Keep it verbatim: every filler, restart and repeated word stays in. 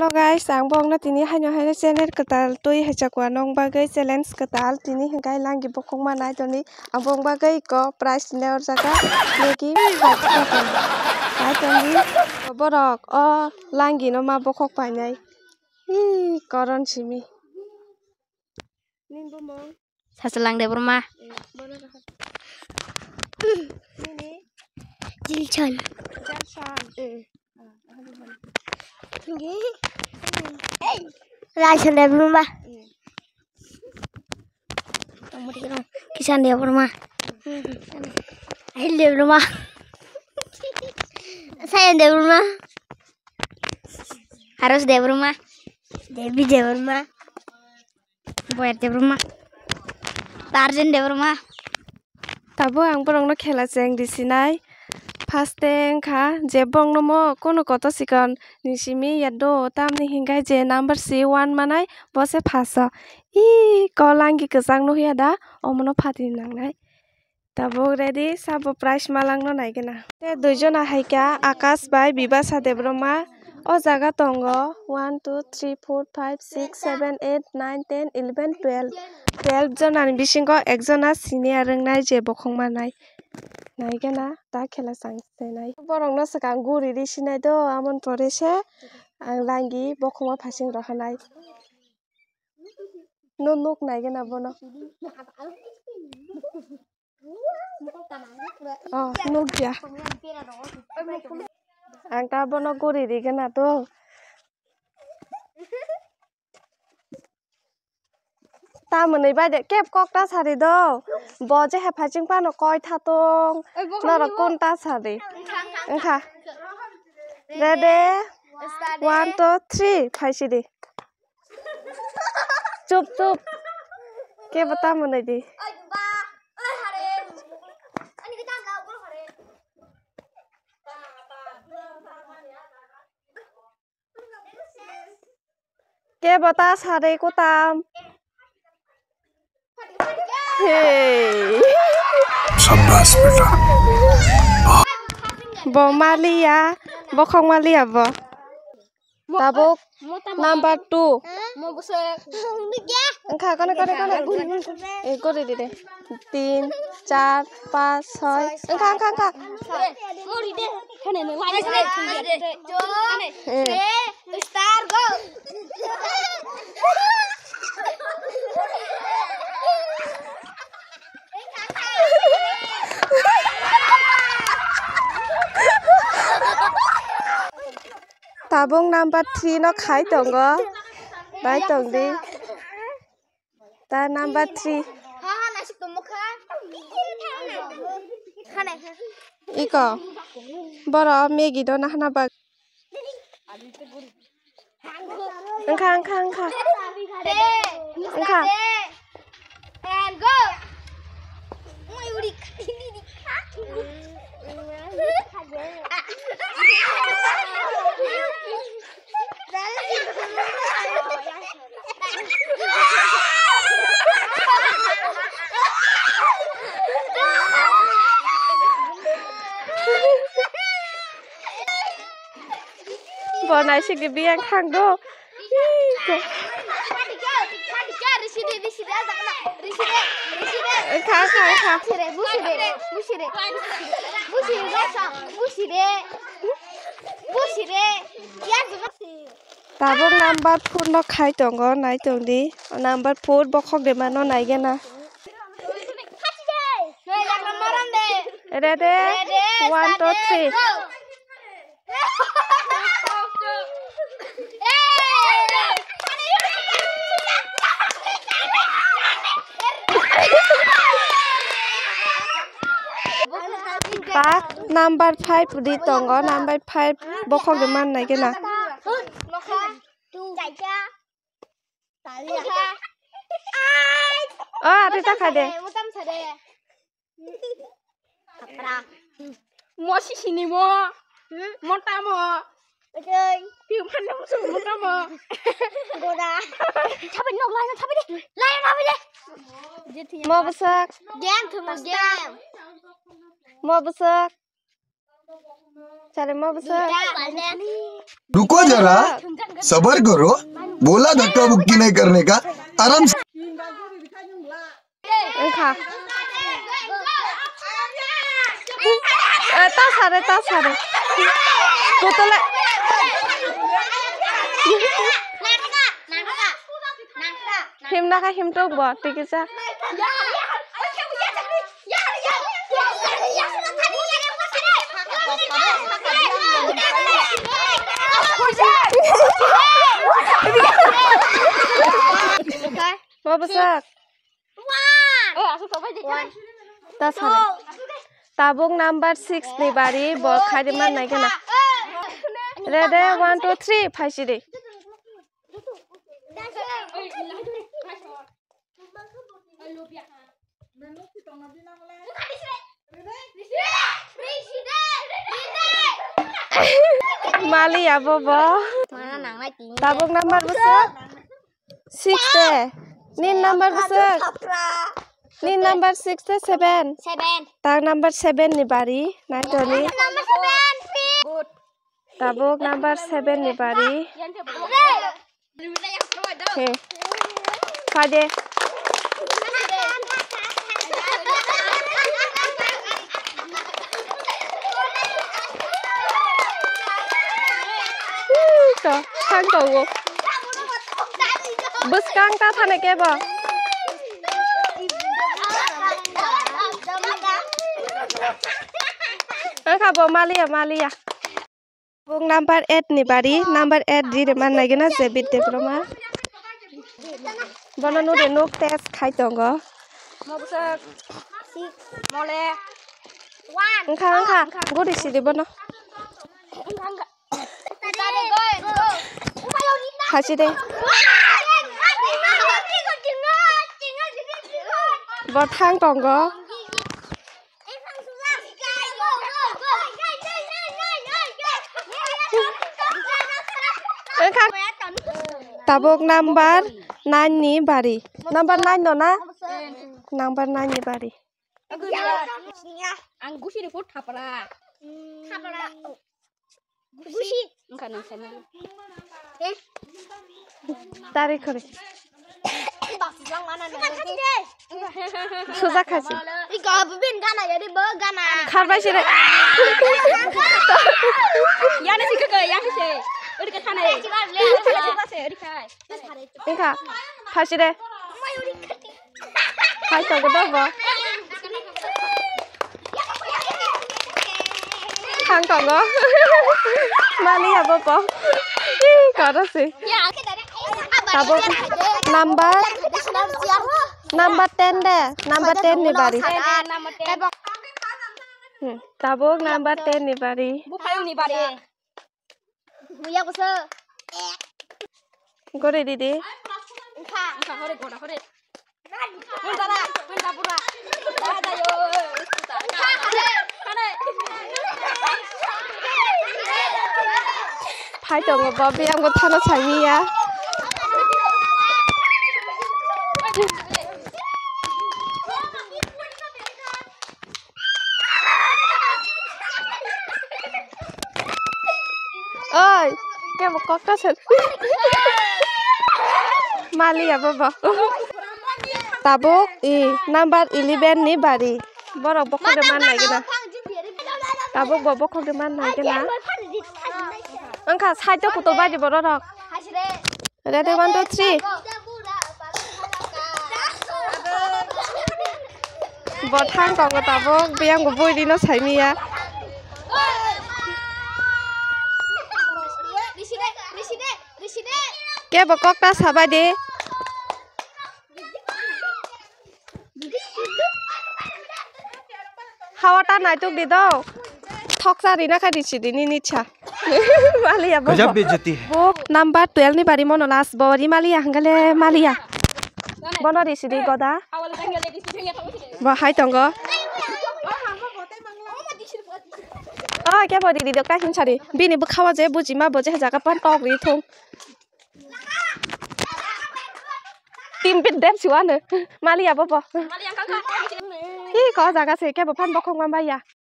Hello guys, ang bongno tini haino haino channel kwtal twi hai chakwa nong bagwi challenge kwtal tini hwnkhe langi bokhokma nai toni ang bong bagwi ko prize ni orjaga Maggie five thousand nai toni borok o langi no ma bokhok painai hi koron simi. Nini bumung? Sasalang Debbarma. Eh, bono rohor. Nini? Jilson. Jilson. Eh. Raison Debbarma. Eh. Kisan Debbarma. Ahil Debbarma. Sayan Debbarma. Haros Debbarma. Devi Debbarma. Boyar Debbarma. Tarjen Debbarma. Tabuk ang borokno khela cheng risinai. First-e wngkha je borokno mo kono koto sikon ni simi yado tamni hinkhai je number si one manai bo se first-o. Ih, ko langi kwchang nukya da, omono phatini nangnai. Tabuk ready, sabo prize malangno naigena. Tei duijona haikha Akash bai Bibasa Debbarma. O jaga tongo one, two, three, four, five, six, seven, eight, nine, ten, eleven, twelve. Twelve jonani bisingo ekjona senior wngnai je bokhok manai. Naigena ta khela chang senai. Borokno swkang guri ri sinai do, amoni pore se ang langi bokhokma phasing rohornai. No nuk naigena bono. Oh, nukya. Ang ta bono guri rigena to. Ta mwnwi bai de kep kok ta sari do. Bo je hephai ching pano koi tha tong. Norok kun ta sari. Wngkha. Ready? One, two, three. Phai sidi. Chup, chup. Kebo tamo nai di. Kebo ta sari kutam. Hey. Shabash beta. Bo maliya, bokhok maliya bo. Tabuk number two. Wngkha, kone, kone, kone. Eh, guri di de. Tin, char, pas, soi. Wngkha, wngkha, wngkha. Eh. Tabuk number three no khai tongo. Bai tong di. Ta number three. Iko. Boro Maggie do nahana bag. Wngkha, wngkha, wngkha. Wngkha. And go. Bo naisik di biyang khang do. Kha, kha, kha. Tabuk number four no khai tongo, nai tong di. Number four bokhok de mano naigena. Ready? One, two, three. Tak number five di tongo, number five bokhok de man naigena. Oh, ate ta khai de. Mo sisini mo. Mota mo. Oi. Piu phanne mo sung mota mo. Goda. Thabai nok lai thabai de. Lai thabai de. Mo bwsak. Game thum game. Mo bwsak. Chale mo bwsa. रुको जरा, सबर करो, बोला धक्का मुक्की नहीं करने का, आराम से। Wngkha. Eh, ta sare, ta sare. Putole. Himna kha himtok bo, tikisa. Mo bwsak. Ta sare. Tabuk number six ni bari bo khaidi man nai gana. Ready, one, two, three, phaisidi. Mali abo bo. Mana nangnai tini. Tabuk number bwswk six de. Nin number bwswk. Nin number six de seven. Seven. Ta number seven ni bari. Nai doni. Number seven. Tabuk number seven ni bari. He. Phai de. To, thang tongo. Bwskang ta thane kebo. Wngkha bo maliya, maliya. Buk number eight ni bari, number eight di de man nai gana je bit de broma. Bono nure nuk test khai tongo. Moksa six, mole one. Wngkha, wngkha, guri sidi bono. Wngkha, wngkha. Tare, go, go. Hachi de. Bo thang tongo. Wngkha tabuk number nine ni bari. Number nine no na? Number nine ni bari. Ang gusi ni food thapra. Thapra. Gusi. Wngkha nang sanai. Tari khori. Suja khasi. Iko bubin gana yari bo gana. Kharbai sire. Yana sikhe, yana se. Ori ka khana. Ori khai. Wngkha. Phasi de. Hai tongo do bo. Thang tongo. Mani abo bo. Ih, karo se. Tabuk number, number ten de, number ten ni bari. Hmm, tabuk number ten ni bari. Buphayung ni bari. Buya kusa. Gore didi. Wngkha. Wngkha, hore, gora, hore. Wngkha, wngkha, pura. Dah, dah, yo. Phai tongo, bo biyang bo thana samiya. Oi, kebo kok ta sar. Mali abo bo. Tabuk i number eleven ni bari. Borok bokhok de man nai gina. Tabuk bo bokhok de man nai gina. Wngkha side o photo bai di borok rok. Ready, one, two, three. Bo thang tongo tabuk, biyang bo bui rino saimiya. Kebo kok ta sabai di. Hawa ta naituk di do. Thoksa rina kha di sidi nini cha. Maliya bo. Gajab bejati hai. Bo number twelve ni bari mono last bo ri maliya hangale maliya. Bono ri sidi goda. Bo hai tongo. Oh, kebo ri di do kai hin sari. Bini bwkha o je bujima bo je jaga pan tok ri thung. Team bit dem siwano. Maliya bo bo. Hi ko jaga se kebo phan bokhok ma baiya.